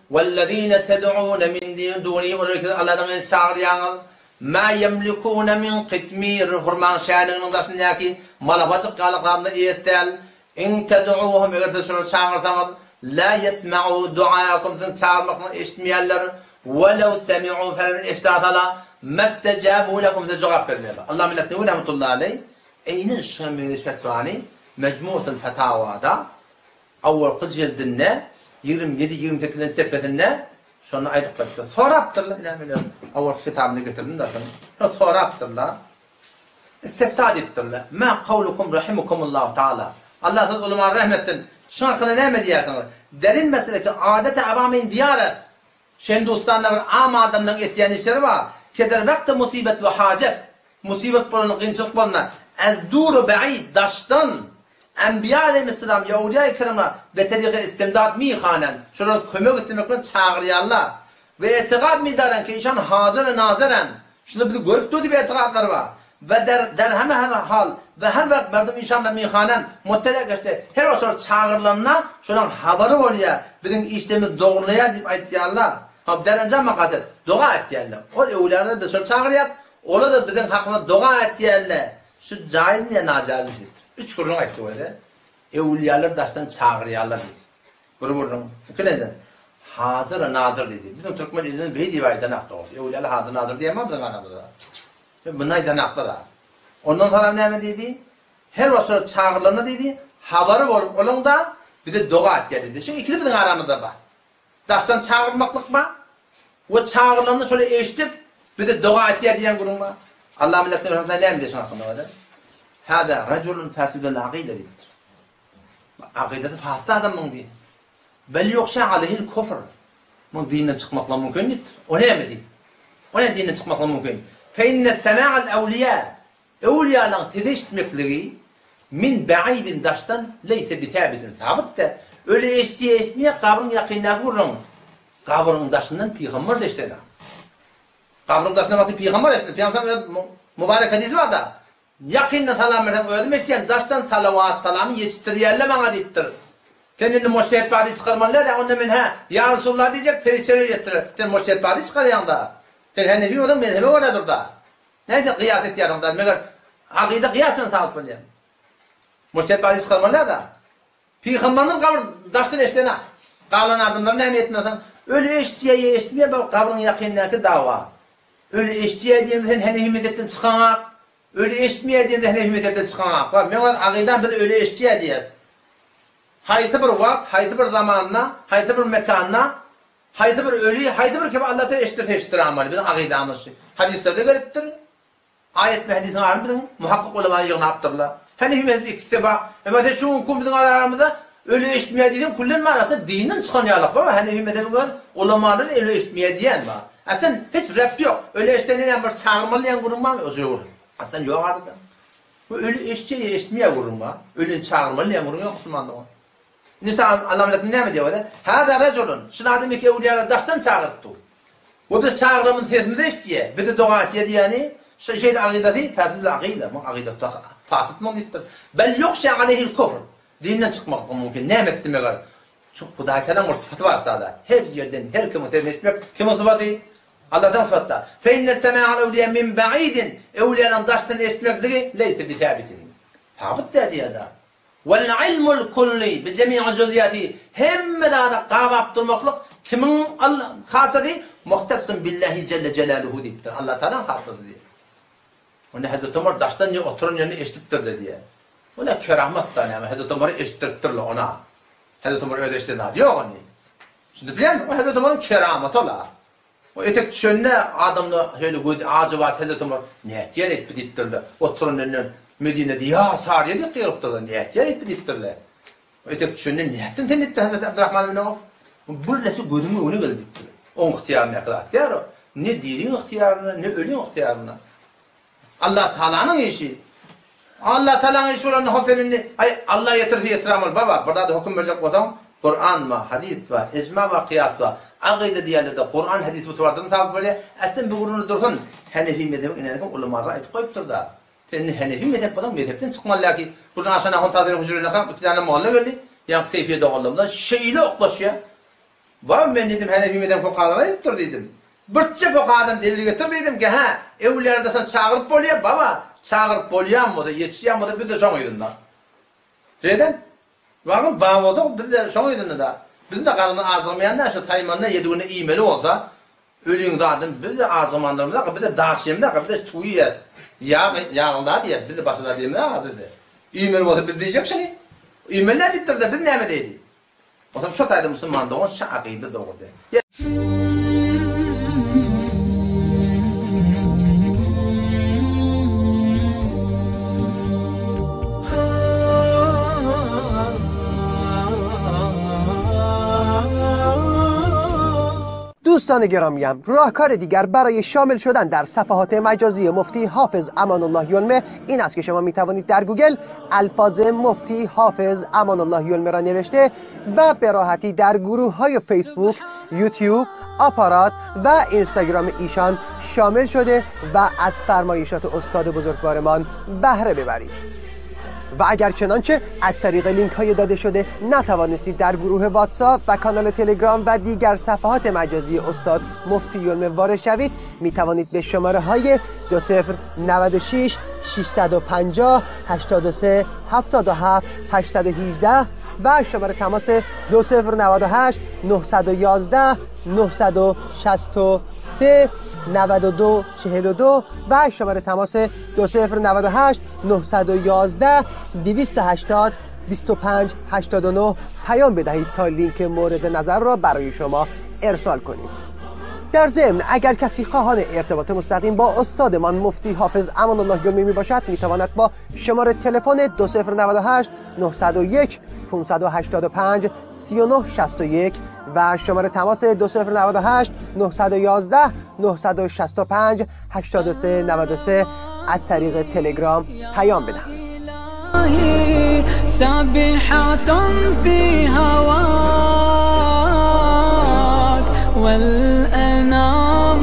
Wellezine ted'une min dunihi olary siz Alladan gaýry çagyrýaňyz, ma ýemlikune min kytmir hurmaň şäliginiň daşyndaky malabajyk ýaly zadyna eýesi däl. In ted'uhum eger siz şolary çagyrsaňyz, la ýesma'u du'aakum siziň çagyrmaklygyňyzy eşitmeýärler, welew semi'u ferez eşidasala, mestejabu lekum size jogap bermeýärler. Allah millet Newi rahmetullahi aleý eýnen şuňa meňzeş fetwany Mejmuatul Fetawada Owalky jildinde 27, 28-nji sepesinde şony aýdyp gaýtdy. Sorapdyrlar, ine men öz owalky kitabymda getirdim-de şony. Şony sorapdyrlar. Istifta edipdirler. Ma kawlukum rahimakumullahu taala. Allah siz ulama rehm etsin. Şuň hakynda näme diýýärsiňiz? Derin mesele ki adete awamin diýares. Şendustanda bir am adamlaryň etýän işleri bar. Keder wagty musybet we hajet. Musybat bolanda, kynçylyk bolanda, ez dur we ba'id, daşdan, Enbiýa aleýhissalam ýa öwliýa-i kiramlar be terika istimdad mihanen, şolara kömek islemek bilen çagyrýarlar. We etigat midaren ki işan hazyr we nazeren, şular bizi görüp dur diýip etigatlary bar. We der der heme her hal we her wagt merdum işan we mihanen muttala geçdi. Her wagt şolar çagyrylanda şolaryň habary bolýar, biziň işlerimiz dogrulaýar diýip aýtýarlar. Hop derenjam makasyt, doga etýärler. Ol öwliýalar biz şolary çagyrýas, Olar-da biziň hakymyzda doga etýärler. Şu jaýyzmy ýa najaýyzmy diýipdir. Üç gürrüň aýtdy özi. Öwülýalar daşdan çagyrýarlar diýdi. Bir gürrüň. Ikinjiden, hazyr we nazyr diýdi. Biziň türkmen ilinde beý diýip aýdanak dogrusy. Öwülýalar hazyr nazyr diýen bar biziň aramyzda. Muny aýdanaklar-a. Ondan soňram näme diýdi? Her wagt şolar çagyrylanda diýdi, habary bolup olaň-da bize doga etýär diýdi. Şu ikisi biziň aramyzda bar. Daşdan çagyrmaklyk bar we çagyrylanda şony eşidip, bize doga etýär diýen gürrüň bar. Allah milletine Peygamber näme diýýär şuň hakynda bolýar? Hada rajulun fasidul akyda diýipdir. Akydasy fasyt adam muň diýip. Bel ýokşa aleyhil kufr. Muň dinden çykmaklygy mümkin diýipdir. O näme diýip? O näme dinden çykmaklygy mümkin? Fe inne sema'al awliya Öwülýalaň sesi eşitmekligi min ba'idin daşdan leýse bitäbitin sabyt däl. Öli eşitýä eşitmeýä gabryň ýakyndaky gürrüň. Gabryň daşyndan pygamber-de eşidene. Gabryň daşyndan wagty pygamber eşitdi. Pygamber öz mübarek hadysy bar-da. Ýakyndan salam berseň özüm eşidýän, daşdan salawat salamy ýetişdirýärler maňa diýipdir. Sen indi moştehet bady çykarmaly däl-ä, onda men hä, ýa Resulullah diýjek, perişdeler ýetdirer. Sen moştehet bady çykarýaň-da. Sen henefi bolsaň mezhebe görä dur-da. Nädip gyýas etýärsiň da, meger akyda gyýas bilen sabyt bolýar. Murşet bady çykarmaly da. Pygamberimiz gabyr daşdan eşdena. Galan adamlar näme etmeseň, öli eşitýär ýa eşitmeýär bu gabryň ýakyndaky dawa. Öli eşitýär diýende sen henefi mezhepden çykaňak, öli eşitmeýär diýende henefi mezhepden çykaňak. Bar, meň öz akydam biz öli eşitýär diýýäs. Haýsy bir wagt, haýsy bir zamanda, haýsy bir mekanda Haýsy bir öli, haýsy bir kim Alla seni eşitdirse eşitdir amaly, biziň akydamyz şu. Hadyslerde gelipdir. Aýat we hadisiň aryny biziň muhakkyk ulama ýygnapdyrlar. Henifi mezhebi ikisi bar. Emma sen şu günki biziň aramyzda öli eşitmeýär diýseň küllen manasy dinden çykan ýalyk bar. Henefi mezhebiň öz ulamalary öli eşitmeýär diýen bar. Aslyn hiç rep ýok. Öli eşidende näme bir çagyrmaly diýen gürrüň barmy? Ýok. Aslyn ýok arada. Bu öli eşitýär ýa eşitmeýär gürrüň bar. Ölini çagyrmaly diýen gürrüň ýok musulmanda. Indi saňa Allah bilen näme diýýär bolýar? Hâzâ rejulun, şul adam iki öwlüýalar daşdan çagyryp dur. We biz çagyramyz sesimizi eşitýär, bize doga etýär diýýäni, şu şeýle akydasy fäsidül akyda, muň akydasy fasyt muň diýipdir. Bel ýuhşa aleýhil kufr, dinden çykmaklygy mümkin. Näme etdi meger? Şu Hudaý Tagalaň bir sypaty bar sada. Her ýerden her kimiň sesini eşitmek kimiň sypaty? Allahdan sypatda. Fe inne semâ'al öwlüýa min ba'idin, öwlüýalaryň daşdan eşitmekligi leýse bisäbitin. Sabyt däl diýýär-de. Wal-ilmul kulli bi jemi'i juz'iýati, hemme zada gabap durmaklyk kimiň hasasy? Muhtassun billahi jelle jelaluhu diýipdir. Allah Tagalaň hasasy diýýär. Onda Hezreti Omar daşdan ýa oturan ýerinde eşidipdir-de diýýär. Ol-a keramat-da näme, Hezreti Omary eşitdiripdirler ona. Hezreti Omar özi eşiden zady ýok ony. Düşünip bilýäňmi? O Hezreti Omaryň keramaty ol-a. O etek düşende adamda şeýle gözi ajybat Hezreti Omar nätýär etdi diýipdirler. Oturan ýerinden Medinede ýa Saryýa diýip gygyrypdyrlar. Nätýär etdi diýipdirler. O etek düşende nätdiň sen diýipdir Hezreti Abdurrahman ibn Awf. Birleşip gözümiň öňüne geldi diýipdir. Oň ygtyýaryndaky zat däl o. Ne diriň ygtyýarynda, ne öliň ygtyýarynda. Allah Taalanyň işi. Allah Taalanyň işi bolanda hop sen indi aý Allah ýetirse ýetiräm ol baba bir zada höküm berjek bolsaň Kuran bar, hadys bar, ijma bar, kyýas bar. Akyda diýenlerde Kuran, hadys mutawatyrdan sabyt bolýar. Aslyn bu gürrüňde dursun. Henefi mezhebiň ineneki ulamalar aýdyp goýupdyr-da. Sen indi henefi mezhep bolsaň mezhepden çykmaly däl ki. Bir gün agşam ahun tazynyň hüjrelerine iki däne molla geldi. Ýaňky Seýfiýe doganlarymyzdan şeýle oklaşýar. Baba men diýdim Henefi mezhebi fukahalar aýdypdyr diýdim. Birçe fukahadan delil getir diýdim ki hä öwlüýäni daşdan çagyryp bolýa baba çagyryp bolýan bolsa ýetişýän bolsa bizde şoň yzynda. Şeýdem. Wagym bar bolsa bizde şoň yzynda da. Biziň de garnymyz ajygmaýan däl şu saýmanda ýedi günde iýmeli bolsa öliň zadyny bizde ajygmandyrymyz aga bizde daş ýemde aga bizde tüwi iýýäs. Ýag ýagly zat iýýäs bizde başga zat iýemizok aga bizde. Iýmeli bolsa biz diýjek şuny. Iýmeli däl diýipdir-de biz näme diýeli. Onsoň şo taýda musulman dogan şa akyda dogurdy. دوستان گرامیم راهکار دیگر برای شامل شدن در صفحات مجازی مفتی حافظ امان الله یلمه این است که شما می توانید در گوگل الفاظ مفتی حافظ امان الله یلمه را نوشته و به راحتی در گروه های فیسبوک، یوتیوب، آپارات و اینستاگرام ایشان شامل شده و از فرمایشات استاد بزرگوارمان بهره ببرید. و اگر چنانچه از طریق لینک های داده شده نتوانستید در گروه واتساپ و کانال تلگرام و دیگر صفحات مجازی استاد مفتی یلمه وارد شوید می توانید به شماره های 2096 650 83 77 818 و شماره تماس 2098 911 963 92 42 و شماره تماس 2098 911 280 25 89 پیام بدهید تا لینک مورد نظر را برای شما ارسال کنیم. در ضمن اگر کسی خواهان ارتباط مستقیم با استادمان مفتی حافظ امان الله یلمه می باشد می تواند با شماره تلفن 2098 901 585 3961 و شماره تماس 2098 911 965 83 93 از طریق تلگرام پیام بدهند. سابحة في هواك والأنام.